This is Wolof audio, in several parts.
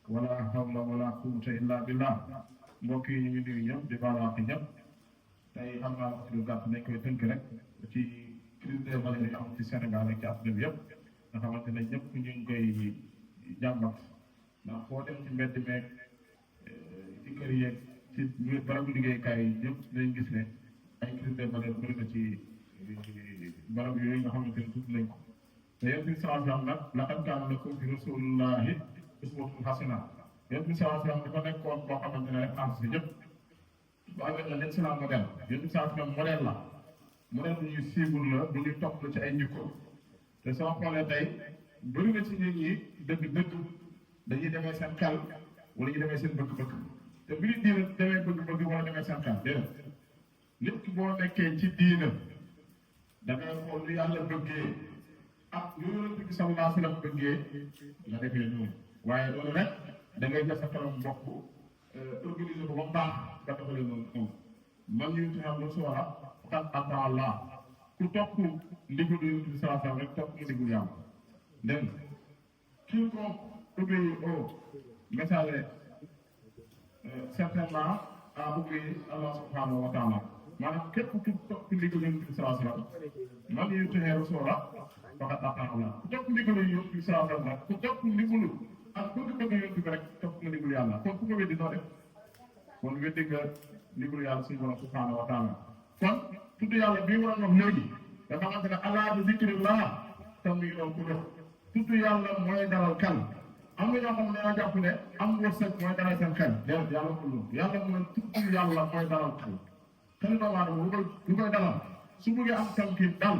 wala hawla wala quwwata illa billah mbokk yi ñu ngi nuyu ñëpp di baal wax ñëpp tey xam naa wax lu gàtt nañ koy tënk rek ci crise des valeurs yi am ci Sénégal ak ci àdduna bi yëpp nga xamante ne ñëpp ñu ngi koy jàmbat ndax foo dem ci mbedd meeg ci kër yeeg ci barabu liggéeykaay yi ñëpp dañ gis ne ay crise des valeurs bëri na ci barab yooyu nga xamante ne tudd nañ ko te yéen bi sallallahu nag laqad kaana lakum fi rasulillahi uswatun hasana yéen bi sallallahu dafa nekkoon boo xamante ne référence bi ñëpp bu amee la l'excellent modèle yéen bi sallallahu modèle la modèle bu ñuy suivre la bu ñuy topp ci ay njikko te soo xoolee tey bëri na ci nit ñi dëgg dañuy demee seen xel wala ñu demee seen bëgg-bëgg te bu ñu diina demee bëgg-bëgg wala demee seen xel déedéet nit ki boo nekkee ci diina da ngay xool lu yàlla bëggee ak lu yonent bi sallallahu alayhi wa sallam bëggee nga defee noonu waaye loolu rek da ngay jël sa kanam bopp organiser ko ba mu baax nga defalee noonu man ñu ngi xam lu soora faqad ata Allah ku topp ndigalu yonent bi sallallahu alayhi wa sallam rek topp nga ndigalu yàlla dégg nga kii ko obéir au message certainement à obéir Allah subhanahu wa ta'ala maanaam képp ku topp ndigalu yonent bi sallallahu alayhi wa sallam man ñu ngi rasoola faqad ata Allah ku topp ndigalu yonent bi sallallahu alayhi wa sallam ku topp ndigalu ak bëgg-bëgg yonent bi rek topp nga ndigalu yàlla kon ku ko weddi noo def kon weddi nga ndigalu yàlla suñu borom subhanahu wa ta'ala kon tudd yàlla bii waroon wax léegi nga xamante ne alaa bi zikrillah tatma'innul qulub tudd yàlla mooy dalal xel am nga ñoo xam ne dañoo jàpp ne am wërsëg mooy dalal seen xel déedéet yàlla ko loolu yàlla mooy tudd yàlla mooy dalal xel xel doomu aadama lu koy dalal su bëggee am tamkiin dal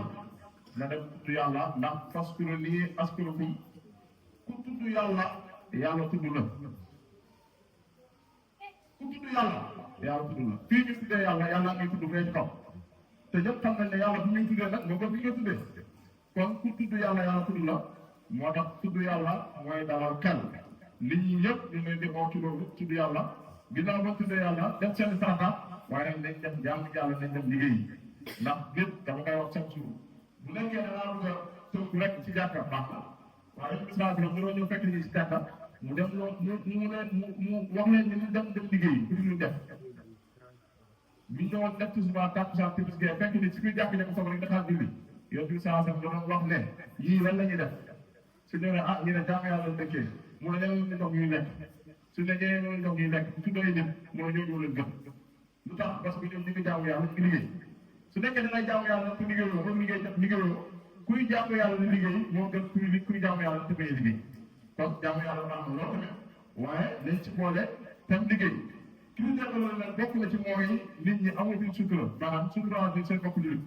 na dem tudd yàlla ndax faskuru nii askurukum ku tudd yàlla yàlla tudd la ku tudd yàlla tudd la fii ñu tuddee yàlla ngay tudd fee ci kaw te ñëpp xam nañ ne yàlla bu ñuy tuddee nag moo ko fi nga tuddee kon ku tudd yàlla tudd la moo tax tudd yàlla mooy dalal xel nit ñi ñëpp ñu leen di oo ci loolu tudd yàlla ginnaaw ba tuddee yàlla def seen farata waaye nag nañ dem jaamu yàlla nañ dem liggéey ndax nit dama koy wax chaque jour bu nekkee da ngaa bëgg a tënku rek ci jàkka baax na waaye administration bi mënoo ñëw fekk ni ci jàkka mu dem mu wax leen ñu dem liggéey pour ñu def bi ñëwoon def ci souvent tàkkusaan timis gee fekk ni ci biir jàkk ña ko soog rek dafa julli yow bi saa sam doon wax ne yii lan la ñuy def su ñëwee ñu ne jaamu yàlla dëkkee mu ne ñeneen ñu jox ñuy lekk su ne ñeneen ñu jox ñuy lekk su doy nit mu ne ñoo leen gëm lu tax parce que ñoom ñu ngi jaamu yàlla ñu ngi liggéey su nekkee da ngay jaamu yàlla te liggéeyoo ba liggéey def liggéeyoo kuy jaamu yàlla di liggéey moo gën kuy jaamu yàlla te bay liggéey kon jaamu yàlla baax na lool tamit waaye nañ ci boole tam liggéey critère la loolu nag bokk na ci mooy nit ñi amatuñ sutura maanaam sutura di seen bokk jullit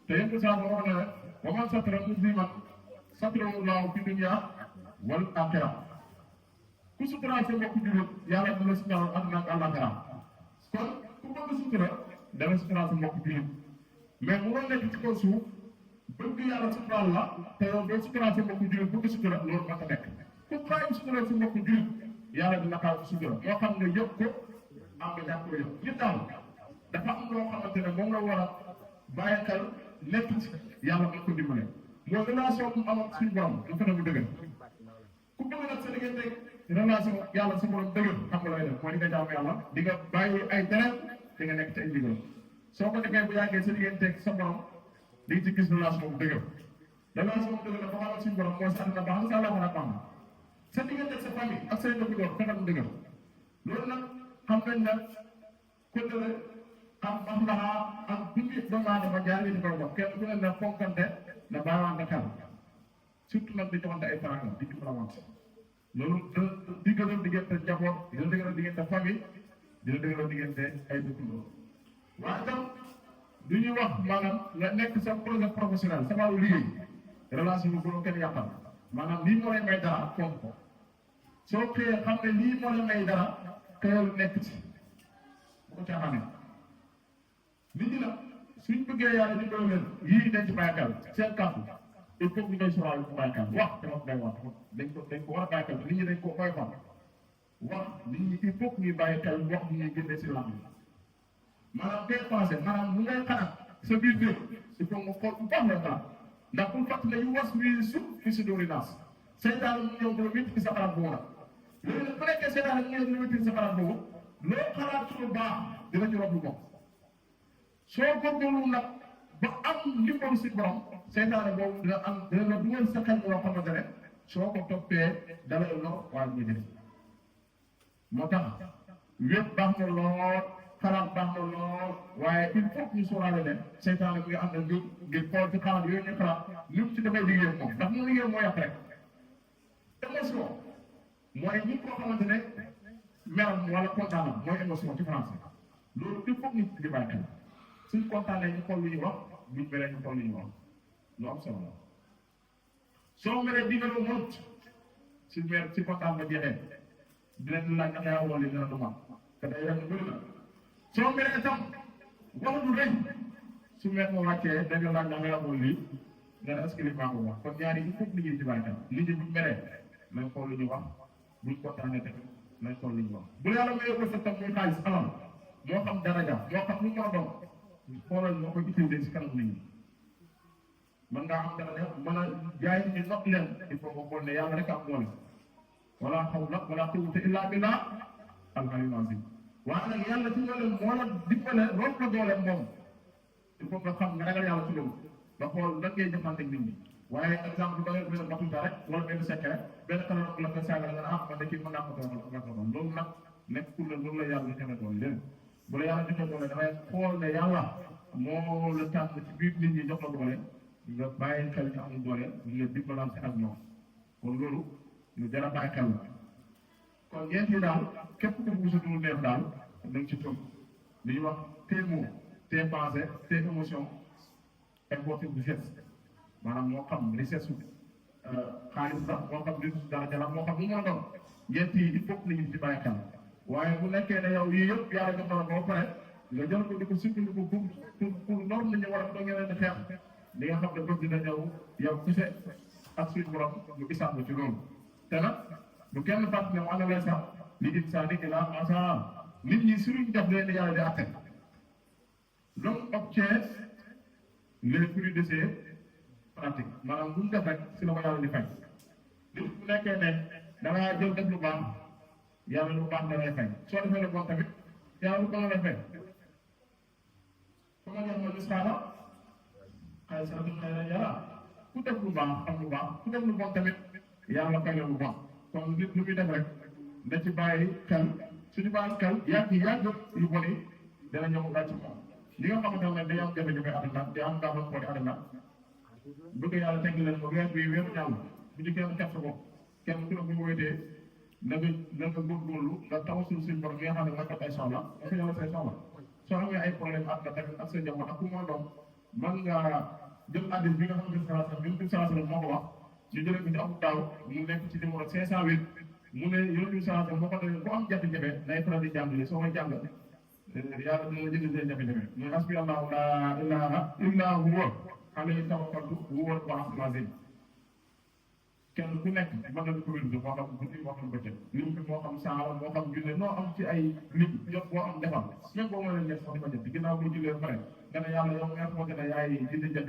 te yéen saa boo wax ne wa man satara musliman satarahu llaahu fi dunya wal aaxira ku sutura seen bokk jullit yàlla dina si ñaaw àdduna ak àllaaxira kon ku bëgg sutura dana sutura sa mbokk jullit mais mu doon nekk ci kaw suuf bëgg yàlla suturaal la te yow doo suturaal sa mbokk jullit bëgg sutura loolu mën na nekk ku bàyyi sutura sa mbokk jullit yàlla dina xaar sutura moo xam nga yëpp ko am nga ñàkk ko yëpp nit daal dafa am loo xamante ne moom la war a bàyyi xel nekk ci yàlla mën ko dimbale mooy relation bu am ak suñu borom dafa ne mu dëgër ku bëgg nag sa diggante relation yàlla sa borom dëgër xam nga lay def mooy di nga jaamu yàlla di nga bàyyi ay deret di nga nekk ci ay ndigal soo ko defee bu yàggee sa diggante sa borom di nga ci gis relation bu dëgër relation bu dëgër dafa am ak suñu borom mooy sa àdduna baax na sa àllaaxira baax na sa diggante sa famille ak say dëkk doon fexe mu dëgër loolu nag xam nañ ne côté am maslaha ak dundu doomu aadama jaar yi di ko wax kenn ku ne na fonkante na baaxante xel surtout nag di joxante ay teraanga di dimbalante loolu di gënal diggante njaboot dina dëgëral diggante famille dina dëgëral diggante ay dëkkandoo waaye tam du ñuy wax maanaam nga nekk sa projet professionnel sa wàllu liggéey relation bu ko kenn yàqal maanaam lii moo lay may dara fonk ko soo xëyee xam ne lii moo lay may dara xëyal nekk ci bu ko caaxaanee nit ñi nag suñ bëggee yàlla ñu doon leen yii dañ ci bàyyi xel seen kàddu il faut que ñu koy soxla ko bàyyi xel wax dafa day wax dañ ko war a bàyyi xel nit ñi dañ ko koy fan wax nit ñi il faut que ñuy bàyyi xel wax ñu ñuy génne si lamb maanaam tey pensé maanaam mu ngay xalaat sa biir biir il faut nga xool bu baax la xalaat ndax pour fàttali yu was wi suuf fi si dóori naas seytaan mu ñëw ba wécc ci sa xalaat boobu nag léegi nag bu nekkee seytaan mu ñëw ba wécc ci sa xalaat boobu loo xalaat su lu baax dina ci rob lu bokk soo góorgóorlu nag ba am ndimbalu si borom seytaane boobu dina la dugal sa xel yoo xamante ne soo ko toppee dalay lor waaye muy def moo tax wépp baax na lool xalaat baax na lool waaye il faut que ñu sóoraale ne seytaane bi nga am na ngir xool ci xalaat yooyu ñu xalaat ñu ci dafay liggéey moom ndax mu liggéey moo yàq rek émotion mooy nit koo xamante ne meram wala kontaanam mooy émotion ci français loolu il faut que ñu di bàyyi xel suñ kontaanee ñu xool lu ñu wax buñ meree ñu xool lu ñu wax lu am solo la soo meree di nga lu mënut si mer si kontaan ba jeexee dinañ laaj ak yaa wala dina du man te day yem bëri na soo meree tam wax du rëy su mer ma wàccee dañ la laaj ak yaa wala lii nga ne est-ce que li maa ko wax kon ñaari il faut que liggéey ci bàyyi xel nit ñi buñ meree nañ xool lu ñu wax buñ kontaanee tamit nañ xool lu ñu wax bu yàlla mayee ko sa tam muy xaalis alal moo xam daraja moo xam lu mu mën a doon xoolal moo koy utiliser si kanam nit ñi mën ngaa am dara mën a jaay nit ñi not leen il faut nga xool ne yàlla rek am doole wala hawla wala quwwata illa billah al-aliyyil azim waaye nag yàlla ci loolu moo la dimbale root la doole moom il faut nga xam nga ragal yàlla ci loolu nga xool lan ngay jëfante nit ñi waaye exemple da ngay benn batuta rek wala benn secret benn kanam la ko saagal nga ne ah man de kii mën naa ko doon loolu nag nekkul la loolu la yàlla joxe doole leen bu la yàlla joxe doole dafay xool ne yàlla moo la tànn ci biir nit ñi jox la doole nga bàyyi xel ñu amul doole nga dimbalante ak ñoom kon loolu lu jar a bàyyi xel la kon ñeent yi daal képp ku mu gisatul neex daal dañ ci toog li ñuy wax tes mots tes pensées tes émotions et votre geste maanaam moo xam richesse xaalis la moo xam richesse daraja la moo xam lu mu mën a doon ñeent yi il faut que nit ñi ci bàyyi xel waaye bu nekkee ne yow yii yëpp yàlla jox na la ba pare nga jël ko di ko sukkandiku pour lor nit ñi war a doon ngeen di xeex li nga xam ne bëgg dina ñëw yow kese ak suñu borom ñu gisaat ci loolu te nag bu kenn fàtt ne mu ànd leen sax li insaani ilaa maa saa nit ñi suñu def leen di yàlla di atte l'homme obtient les fruits de ses pratiques maanaam lu mu def rek si la ko yàlla di fay nit bu nekkee ne da ngaa jël def lu baax yàlla lu baax da lay fay soo defee lu bon tamit yàlla lu bon lay fay su ma jox ma misaala xëy sa du xëy na yàlla ku def lu baax am lu baax ku def lu bon tamit yàlla fay la lu bon kon nit lu muy def rek na ci bàyyi xel suñu bàyyi xel yàgg yu bon yi dana ñëw daal ci moom li nga xamante ne dañoo am jafe-jafe àdduna di am gàllankoor àdduna bëgg yàlla teg leen ba weer bi weeru ñàll bu ñu kenn xet ko kenn ku ne bu ñu wéetee na nga góorgóorlu nga tawasul suñu borom mi nga xam ne mooy faj ay soxla dafa yàlla say soxla soo amee ay problème ak nga tamit ak sa njaboot ak ku moo doon man ngaa jël addis bi nga xam ne sallallahu alayhi wasallam moo ko wax ñu jëlee ko ci abu daaw mu nekk ci numéro 508 mu ne yonent bi sallallahu alayhi wasallam moo ko ne bu am jafe-jafe nay faral di jàng li soo koy jàng yàlla dina la jënd seen jafe-jafe muy hasbi allahu laa ilaaha illaa huwa alayhi tawakkaltu huwa al-'aliyyul 'aziim kenn ku nekk mën na ko wér moo xam guddi moo xam bëccëg lim bi moo xam saala moo xam junne noo am ci ay nit yëpp boo am defal même boo mënee nekk sax di ko jënd ginnaaw boo jullee ba pare nga ne yàlla yow nga xamante ne yaay jënd jafe